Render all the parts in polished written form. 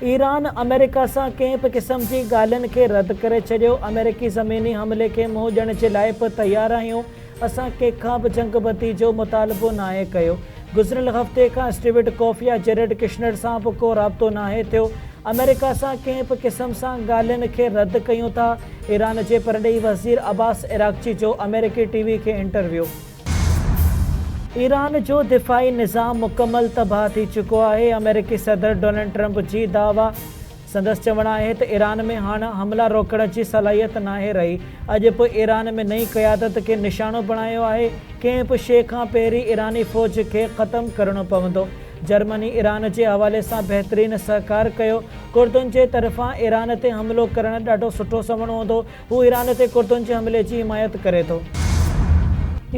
Iran آمريڪا سان ڪنهن به قسم جي ڳالهين کي رد ڪري ڇڏيو، آمريڪي زميني حملي کي منهن ڏيڻ جي لاء به تيار آهيون، اسان ڪنهن کان به جنگ بندي جو مطالبو ناهي ڪيو، گذريل هفتي کان اسٽيوٽ ڪوف يا جيريڊ ڪشنر سان به ڪو رابطو ناهي ٿيو، آمريڪا سان ڪنهن به قسم سان ڳالهين کي رد ڪيون ٿا، ايران جي پرڏيهي وزير عباس عراقچي جو آمريڪي ٽي وي کي انٽرويو. ايران جو دفاعي نظام مڪمل تباهه ٿي چڪو آهي، آمريڪي صدر ڊونلڊ ٽرمپ جي دعويٰ، سندس چوڻ آهي ته ايران ۾ هاڻ حملا روڪڻ جي صلاحيت ناهي رهي، اڄ به ايران ۾ نئين قيادت کي نشانو بڻايو آهي، ڪنهن به شيء کان پهرين ايراني فوج کي ختم ڪرڻو پوندو. جرمني ايران جي حوالي سان بهترين سهڪار ڪيو، ڪردن جي طرفان ايران تي حملو ڪرڻ ڏاڍو سٺو سنوڻ هوندو، هو ايران تي ڪردن جي حملي جي حمايت ڪري ٿو.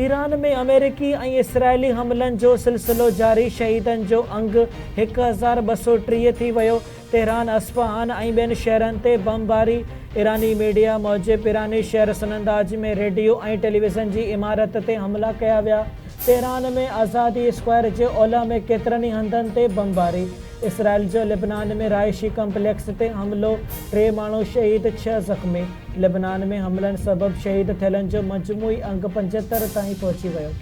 ايران ۾ آمريڪي ۽ اسرائيلي حملن جو سلسلو جاري، شهيدن جو انگ 1230 ٿي ويو، تهران، اصفهان ۽ ٻين شهرن تي بمباري، ايراني ميڊيا موجب ايراني شهر سننداج ۾ ريڊيو ۽ ٽيليويزن جي عمارت تي حملا ڪيا ويا، تهران ۾ آزادي اسڪوائر جي اولهه ۾ ڪيترن ئي هنڌن تي بمباري. اسرائيل جو لبنان ۾ رهائشي ڪمپليڪس تي حملو، ٽي ماڻهو شهيد، ڇهه زخمي. لبنان ۾ حملن سبب شهيد ٿيلن جو مجموعي انگ 75 تائين پهچي ويو.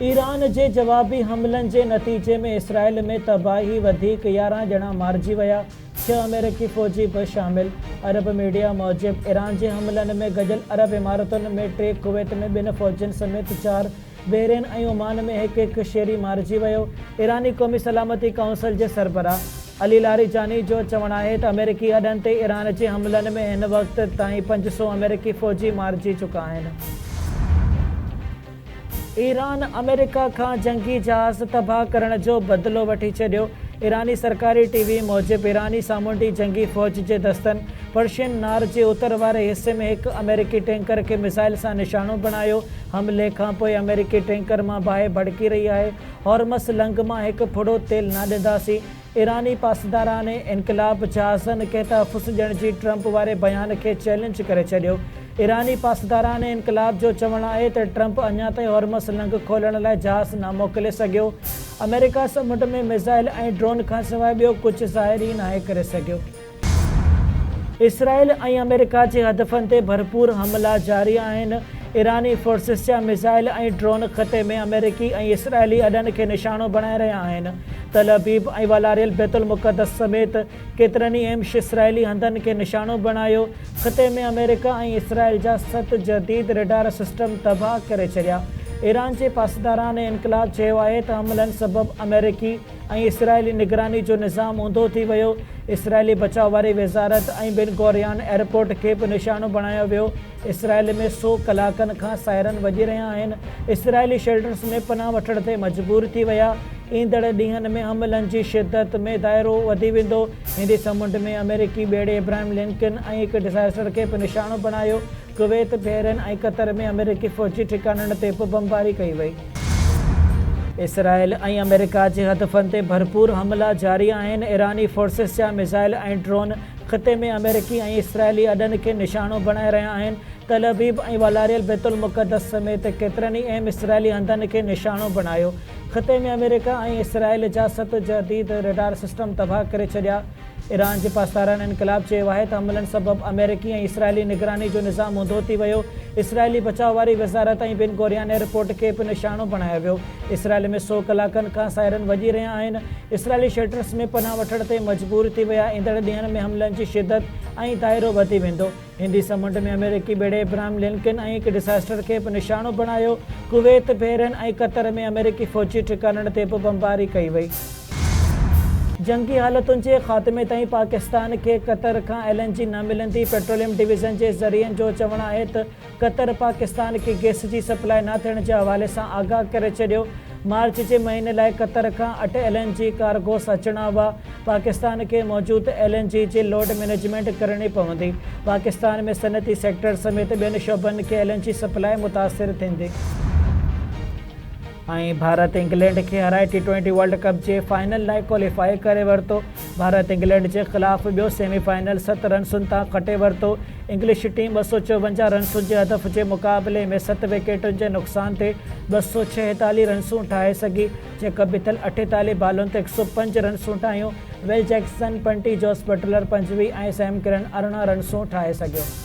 ايران جي جوابي حملن جي نتيجي ۾ اسرائيل ۾ تباهي، وڌيڪ 11 ڄڻا مارجي ويا، ڇهه آمريڪي فوجي به شامل. عرب ميڊيا موجب ايران جي حملن ۾ گڏيل عرب امارتن ۾ ٽي، ڪويت ۾ ٻن فوجين سميت چار، بحرين ۽ عمان ۾ هڪ هڪ شهري مارجي ويو. ايراني قومي سلامتي ڪائونسل جي سربراهه علي لاريجاني جو چوڻ آهي ته آمريڪي اڏن تي ايران جي حملن ۾ هن وقت تائين 500 آمريڪي فوجي مارجي چڪا آهن. ايران آمريڪا کان جنگي جهاز تباهه ڪرڻ جو بدلو وٺي ڇڏيو. ايراني سرڪاري ٽي وي موجب ايراني سامونڊي جنگي فوج جي دستن پرشين نار جي اتر واري حصي ۾ هڪ آمريڪي ٽينڪر کي ميزائل سان نشانو بڻايو. حملي کانپوء آمريڪي ٽينڪر مان باهه ڀڙڪي رهي آهي، هورمز لنگهه مان هڪ ڦڙو تيل نه ڏينداسين، ايراني پاسداران انقلاب جهازن کي تحفظ ڏيڻ جي ٽرمپ واري بيان کي چئلينج ڪري ڇڏيو. ايراني پاسداران انقلاب جو چوڻ آهي ته ٽرمپ اڃا تائين هورمز لنگهه کولڻ لاء جهاز نه موڪلي سگهيو، آمريڪا سمنڊ ۾ ميزائل ۽ ڊرون کانسواء ٻيو ڪجهه ظاهر ئي ناهي ڪري سگهيو. اسرائيل ۽ آمريڪا جي هدفن تي ڀرپور حملا جاري آهن، ايراني فورسز جا ميزائل ۽ ڊرون خطي ۾ آمريڪي ۽ اسرائيلي اڏن کي نشانو بڻائي رهيا آهن، تل ابيب ۽ والاريل بيت المقدس سميت ڪيترن ئي اهم اسرائيلي هنڌن کي نشانو بڻايو، خطي ۾ آمريڪا ۽ اسرائيل جا ست جديد ريڊار سسٽم تباهه ڪري ڇڏيا، ايران جي پاسداران انقلاب چيو آهي ته حملن سبب آمريڪي. ۽ اسرائيلي نگراني جو نظام اونڌو ٿي ويو، اسرائيلي بچاء واري وزارت ۽ بن گوريان ايئرپورٽ کي به نشانو بڻايو ويو، اسرائيل ۾ سئو ڪلاڪن کان سائرن وڄي رهيا آهن، اسرائيلي شيلٽرز ۾ پناهه وٺڻ تي مجبور ٿي ويا، ايندڙ ڏينهن ۾ حملن جي شدت ۾ دائرو وڌي ويندو، هندي سمنڊ ۾ آمريڪي ٻيڙي ابراهيم لنڪن ۽ هڪ ڊزاسٽر کي به نشانو بڻايو، ڪويت، بحرين ۽ قطر ۾ آمريڪي فوجي ٺڪاڻن تي به بمباري ڪئي وئي. اسرائيل ۽ آمريڪا جي هدفن تي ڀرپور حملا جاري آهن، ايراني فورسز جا ميزائل ۽ ڊرون خطي ۾ آمريڪي ۽ اسرائيلي اڏن کي نشانو بڻائي رهيا آهن، تل ابيب ۽ والاريل بيت المقدس سميت ڪيترن ئي اهم اسرائيلي هنڌن کي نشانو بڻايو، خطي ۾ آمريڪا ۽ اسرائيل جا ست جديد ريڊار سسٽم تباهه ڪري ڇڏيا. ايران جي پاسداران انقلاب چيو آهي ته حملن سبب آمريڪي ۽ اسرائيلي نگراني جو نظام اونڌو ٿي ويو، اسرائيلي بچاء واري وزارت ۽ بن گوريان ايئرپورٽ کي به نشانو بڻايو ويو، اسرائيل ۾ سئو ڪلاڪن کان سائرن وڄي رهيا آهن، اسرائيلي شيلٽرز ۾ پناهه وٺڻ تي مجبور ٿي ويا، ايندڙ ڏينهن ۾ حملن جي شدت ۽ دائرو وڌي ويندو. هندي سمنڊ ۾ آمريڪي ٻيڙي ابراهم لنڪن ۽ هڪ ڊزاسٽر کي به نشانو بڻايو، ڪويت، بحرين ۽ قطر ۾ آمريڪي فوجي ٺڪاڻن تي به بمباري ڪئي وئي. جنگي حالتن جي خاتمي تائين پاڪستان کي قطر کان ايل اين جي نه ملندي، پيٽروليم ڊويزن جي ذريعن جو چوڻ آهي ته قطر پاڪستان کي گئس جي سپلاء نه ٿيڻ جي حوالي سان آگاهه ڪري ڇڏيو، مارچ جي مهيني لاء قطر کان اٺ ايل اين جي ڪارگوز اچڻا هئا، پاڪستان کي موجود ايل اين جي جي لوڊ مئنيجمينٽ ڪرڻي پوندي، پاڪستان ۾ صنعتي سيڪٽر سميت ٻين شعبن کي ايل اين جي سپلاء متاثر ٿيندي. ۽ ڀارت انگلينڊ کي هارائي ٽي ٽوئنٽي ورلڊ ڪپ جي فائنل لاء ڪواليفائي ڪري ورتو. ڀارت انگلينڊ جي خلاف ٻيو سيمي فائنل ست رنسن تان کٽي ورتو. انگلش ٽيم 254 رنسن جي هدف جي مقابلي ۾ ست وڪيٽن جي نقصان تي 246 رنسون ٺاهي سگهي. جيڪب بيٿل 48 بالن تي 105 رنسون ٺاهيون. ويل جيڪسن پنٽي، جوس بٽلر 25 ۽ سيم ڪرن 18 رنسون ٺاهي سگهيو.